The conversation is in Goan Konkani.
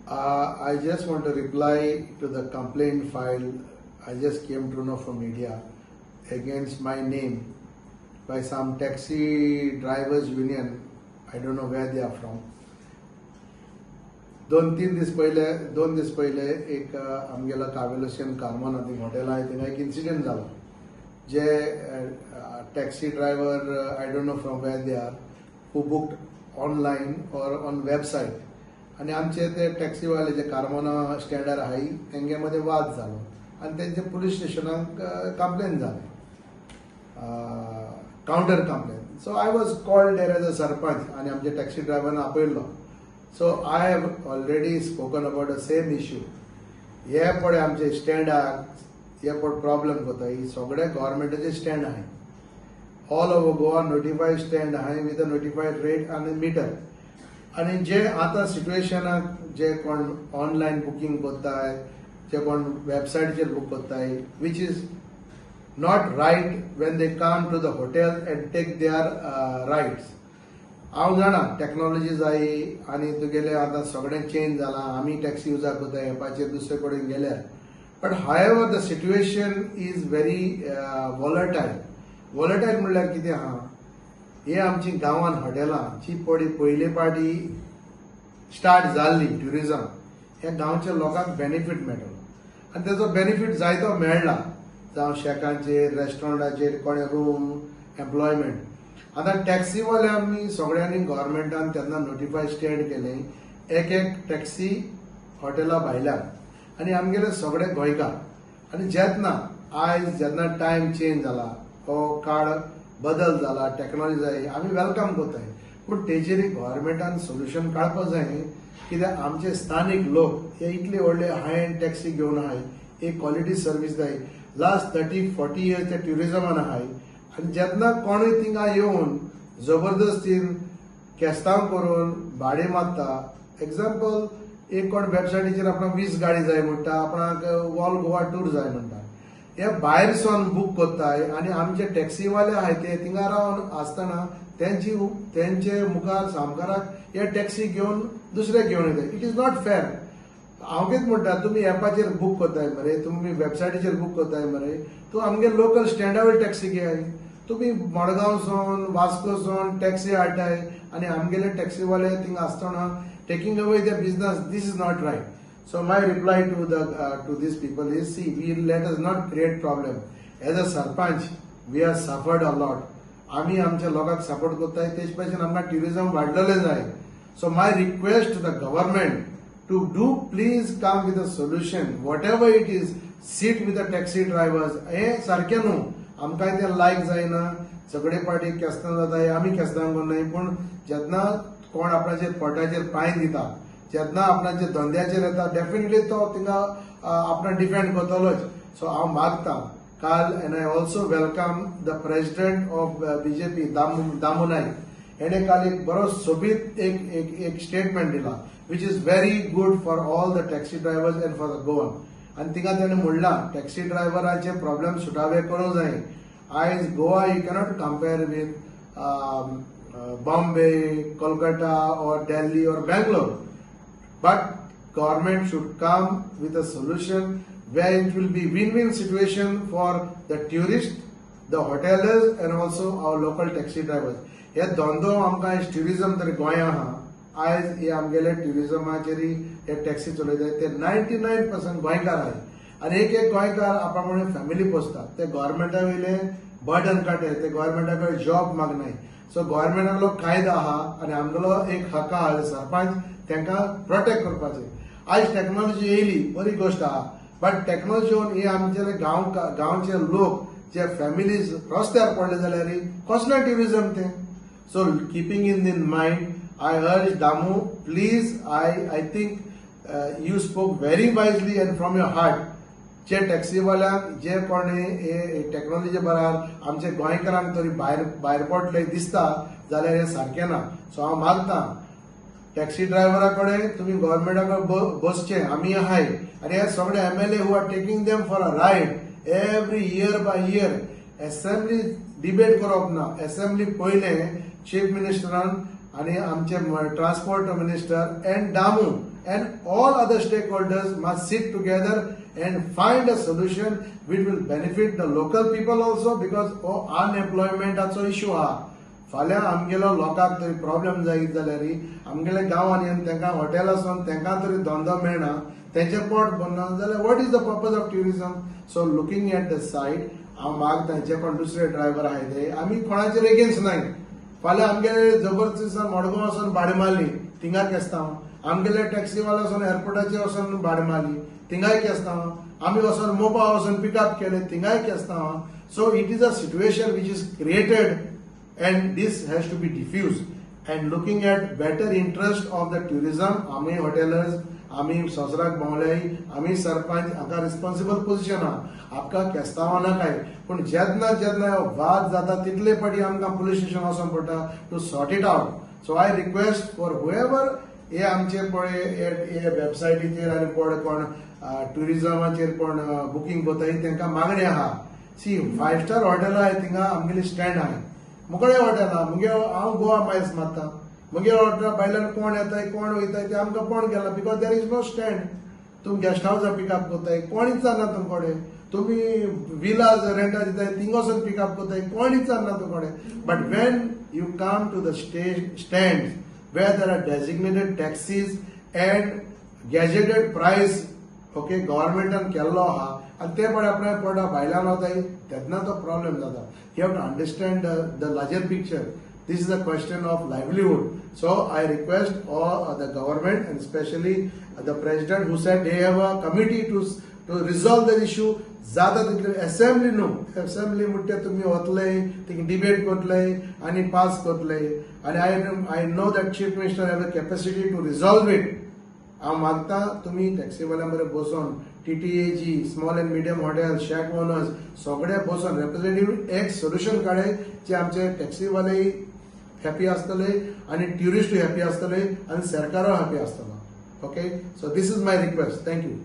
I just want to reply to the complaint filed. I just came to know from media against my name by some taxi drivers union. I don't know where they are from. 2-3 दीस पयले, 2 दीस पयले एक आमगेलो कावेलोसियन कार्मोना थिंग हॉटेल आहा, थिंगा एक इन्सिडंट जालो, जे taxi driver, I don't know from where they are, who booked online or on website आनी आमचे ते टॅक्सीवाले जे कार्मोना स्टँडार आहाय, तेंगे मदें वाद जालो आनी तेंचे पुलीस स्टेशनाक कंप्लेन जालें, counter complain. So I was called there as a sarpanch आनी आमच्या taxi ड्रायव्हरान आपयल्लो. So I have already spoken about the same issue. हे पळय, आमचे स्टँडार हे पळय प्रॉब्लेम जाता. ही सगळे गव्हर्मेंटाचे स्टँड आहाय, all over Goa notified stand आहाय विथ अ नोटिफायड रेट आनी मिटर. आनी जे आतां सिट्युएशनाक जे कोण ऑनलायन बुकींग करताय, जे कोण वेबसायटीचेर बूक करताय, which is not right when they come to the hotel and take their rides. हांव जाणा, टॅक्नॉलॉजी जाय आनी तुगेलें आतां सगळें चेंज जालां. आमी टॅक्सी युजाक करता एपाचेर दुसरे कडेन गेल्यार, but however, the situation is very volatile. Volatile म्हणल्यार कितें आहा, हे आमची गांवान हॉटेलां जी पळय पयले पाटी स्टार्ट जाल्ली ट्युरिजम, ह्या गांवच्या लोकांक बेनिफीट मेळटलो आनी तेजो बेनिफीट जायतो मेळ्ळा, जावं शॅकांचेर, रेस्टॉरंटाचेर, कोणे रूम, एम्प्लॉयमेंट. आतां टॅक्सीवाले आमी सगळ्यांनी गव्हर्मेंटान तेन्ना नोटिफाय स्टँड केलें, एक एक टॅक्सी हॉटेला भायल्यान आनी आमगेले सगळे गोंयकार. आनी जेन्ना आयज जेन्ना टायम चेंज जाला, हो काळ बदल जाला, टॅक्नॉलॉजी जाय, आमी welcome करताय, पूण तेजेर गव्हर्मेंटान सोल्युशन काडपाक जाय. कित्याक आमचे स्थानीक लोक हे इतले व्हडले हाय एंड टॅक्सी घेवन आहाय, एक क्वॉलिटी सर्वीस जाय, लास्ट 30-40 इयर्स ते ट्युरिजमान आहाय. आनी जेन्ना कोणूय थिंगा येवन जबरदस्तीन केस्तांव करून भाडें मारता, एग्जाम्पल, एक कोण वेबसायटीचेर आपणाक 20 गाडी जाय म्हणटा, आपणाक ऑल गोवा टूर जाय म्हणटा, हे भायर सावन बूक करताय आनी आमचे टॅक्सीवाले आहाय ते थिंगा रावन आसतना तेंची तेंचे मुखार सामकाराक हे टॅक्सी घेवन दुसरे घेवन येता. It is not fair. हांव कितें म्हणटा, तुमी एपाचेर बूक करताय मरे, तुमी वेबसायटीचेर बूक करताय मरे, तूं आमगे लोकल स्टँडा वयली टॅक्सी घेयाय. तुमी मडगांव सावन, वास्को सावन टॅक्सी हाडटाय आनी आमगेले टॅक्सीवाले थिंगा आसतना taking away the business, this is not right. So my reply to these people is, see, we let us not create problem. As a sarpanch, we have suffered a lot. आमी आमच्या लोकांक सपोर्ट करताय, तेच भशेन आमकां ट्युरिजम वाडलेलें जाय. So my request to the government to do, please come with a solution, whatever it is. Sit with the taxi drivers. हे सारकें न्हू, आमकां तें लायक जायना. सगळे पार्टी केस्तांव जाता, आमी केस्तांव करनाय, पूण जेन्ना कोण आपणाचेर पोटाचेर पांय दिता, जेन्ना आपणाच्या धंद्याचेर येता, डेफिनेटली तो थिंगा आपणाक डिफेंड करतलोच. सो हांव मागता काल, and I also welcome the president of BJP, Damu Naik, हेणे काल एक बरो सोबीत एक एक एक स्टेटमेंट दिला, which is very good for all the taxi drivers and for the Goan. आनी थिंगा तेणें म्हणलां, टॅक्सी ड्रायव्हराचे प्रॉब्लेम सुटावे करूंक जाय. आयज Goa you cannot compare with Bombay, Kolkata or Delhi or Bangalore, but government should come with a solution where it will be win-win situation for the tourist, the hoteliers and also our local taxi drivers. हे धंदो आमकां आयज ट्युरिजम तरी गोंया आहा. आयज हे आमगेले ट्युरिजमाचेर हे टॅक्सी चलयतात ते 99% गोंयकार आहाय आनी एक एक गोंयकार आपणा फॅमिली पोसतात. ते गव्हर्मेंटा वयले बर्डन काडटाय, ते गव्हर्मेंटा कडेन जॉब मागनाय. सो गव्हर्मेंटालो कायदो आहा आनी आमगेलो एक हक्क आहा सरपंच तांकां प्रोटेक्ट करपाचे. आयज टॅक्नॉलॉजी येयली, बरी गोश्ट आहा, बट टॅक्नॉलॉजी येवन हे आमचे गांव गांवचे लोक जे फॅमिलीज रस्त्यार पडले जाल्यार कसलें ट्युरिजम तें? So keeping in mind, I urge Damu, please, I think you spoke very wisely and from your heart. जे टॅक्सीवाल्यांक, जे कोणे हे टॅक्नॉलॉजी बराबर आमचे गोंयकारांक तरी भायर भायर पडले दिसता जाल्यार हें सारकें ना. सो हांव मागता टॅक्सी ड्रायव्हरा कडेन, तुमी गव्हर्मेंटा कडेन बसचे, आमी आहाय. आनी हे सगळे MLA who are taking them for a ride every year by year, assembly debate करप ना. एसेंब्ली पयलें चीफ मिनिस्टरान आनी आमचे transport minister and Damu and all other stakeholders must sit together and find a solution which will benefit the local people also, because हो अनएम्प्लॉयमेंटाचो इशू आहा. फाल्यां आमगेलो लोकांक तरी प्रॉब्लेम जायत जाल्यार आमगेल्या गांवांनी येवन तांकां हॉटेल आसून तांकां तरी धंदो मेळना, तेंचें पोट भरना जाल्यार what is the purpose of tourism? So looking at the side, हांव मागता, जे कोण दुसरे ड्रायव्हर आहाय ते, आमी कोणाचेर एगेन्स्ट नाय. फाल्यां आमगेले जबरदस्ती मडगांव वचून भाडें मारली, थिंगा केस्तांव. आमगेले टॅक्सीवाले वचून एअरपोर्टाचेर वचून भाडें मारली, थिंगाय केस्तांव. आमी वचून मोपा वचून पिकअप केले, थिंगाय केस्तांव. So it is a situation which is created and this has to be diffused, and looking at better interest of the tourism, आमी हॉटेलर्स, आमी संवसाराक भोंवले, आमी सरपंच, हाका रिस्पॉन्सिबल पोझिशन आहा. आमकां केस्तांवां नाकाय, पूण जेन्ना जेन्ना वाद जाता तितले फावटी आमकां पुलीस स्टेशन वचोंक पडटा to sort it out. So I request for whoever हे आमचे पळय हे वेबसायटीचेर आनी पळय कोण ट्युरिजमाचेर कोण बुकींग करताय, तांकां मागणी आहा. सी, फायव स्टार हॉटेल आहाय, थिंगा आमगेली स्टँड आहाय. मुकडे हॉटेल आहा, मुगे हांव गोवा मायल्स मारता, मुगे हॉटेला भायल्यान कोण येताय, कोण वयताय ते आमकां कोण गेला, because there is no stand. तुमी गेस्ट हावसार पिकअप करताय, कोण विचारना तुमकडे. तुमी विलाज रेंटा दिताय, थिंग वचून पिकअप करताय, कोण विचारना तुमकडे. But when you come to the stand where there are designated taxis and gazetted price, okay, गव्हर्मेंटान केल्लो आहा आनी ते पळय आपल्या पडटा भायल्यान वताय तेन्ना तो प्रॉब्लेम जाता. You have to understand the larger picture. This is a question of livelihood. So I request all the government and specially the President, who said they have a committee to resolve the issue. जाता तितले असेंब्ली न्हू, असेंब्ली म्हणटे तुमी वतले, थिंग डिबेट करतले आनी पास करतले. आनी I know that Chief Minister have a capacity to resolve it. हांव मागता, तुमी टॅक्सीवाल्यां बरोबर बसून, TTAG, small and medium hotel, shack owners, सगळे बसून रेप्रेझेंटेटिव्ह एक सोल्युशन काडे, जे आमचे टॅक्सीवाले हॅपी आसतले आनी ट्युरिस्टूय हॅपी आसतले आनी सरकारूय हॅपी आसतलो. Okay, so this is my request. Thank you.